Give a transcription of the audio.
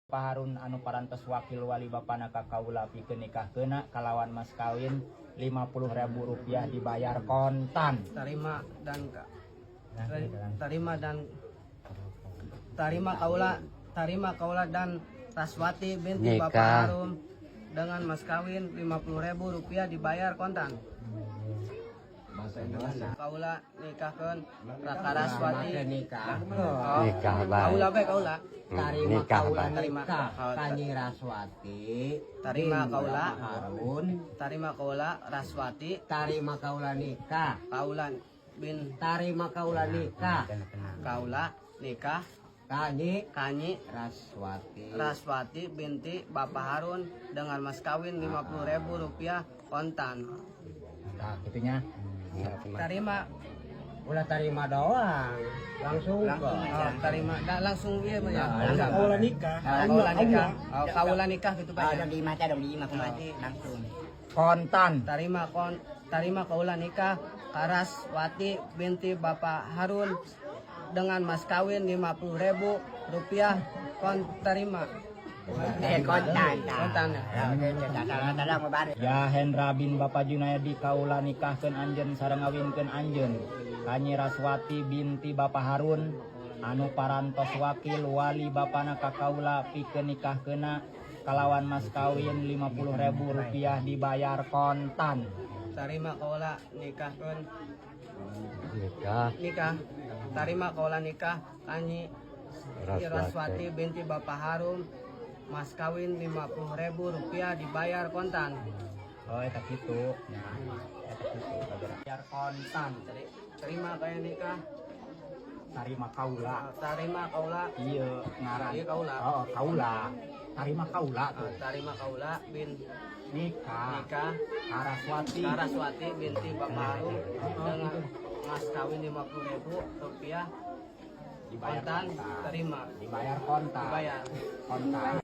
Harun anu parantos wakil wali bapana ka kaula pikeun nikahkeunna kalawan mas kawin Rp50.000 dibayar kontan. Tarima dan tarima dan tarima kaula, tarima kaula dan Raswati binti Nikah. Bapak Harun dengan mas kawin Rp50.000 dibayar kontan. Bahasa Indonesia. Kaula nikahkeun Raka Raswati. Nikah. Oh, Nikah bae. Kaula bae kaula. Tarima Nikah kaula bae. Tarima. Nikah Oh, ka Nyi Raswati Tarima bin kaula. Bapak Harun. Tarima kaula Raswati. Tarima kaula nikah. Kaula bin Tarima kaula nikah. Kaula nikah ka Nyi ka Nyi Raswati. Raswati binti Bapak Harun dengan mas kawin Rp50.000 kontan. Nah, gitunya. Tarima. Ulah tarima doang, langsung. Oh, tarima dah langsung iya mah ya. Langsung. Kaula nikah. Kaula nikah. Oh, kaula nikah gitu Pak Oh, ya. dong di mata dong di kumaha langsung. Kontan. Tarima kon tarima kaula nikah ka Raswati binti Bapak Harun dengan mas kawin Rp50.000 kon tarima. Eh, kontan. Kontan ya. Salah mau bare. Ya Hendra bin Bapak Junaidi, kaula nikahkeun anjeun sareng ngawinkeun anjeun ka Nyi Raswati binti Bapak Harun anu parantos wakil wali bapana ka kaula pikeun nikahkeunna kalawan mas kawin Rp50.000 dibayar kontan. Tarima kaula nikahkeun Nikah. Nikah tarima kaula nikah ka Nyi Raswati binti Bapak Harun mas kawin Rp50.000 dibayar kontan. Oh, eta kitu. Nah, eta kitu bayar kontan. Terima kayak nikah. Tarima kaula. Tarima kaula. Iya, ngaran. Iya, kaula. Oh, kaula. Tarima kaula tuh. Tarima kaula bin nikah nikah ka Raswati. Ka Raswati binti Bapak Harun dengan mas kawin Rp50.000 dibayar kontan. Kontan. Terima. Dibayar kontan. Dibayar. Kontan.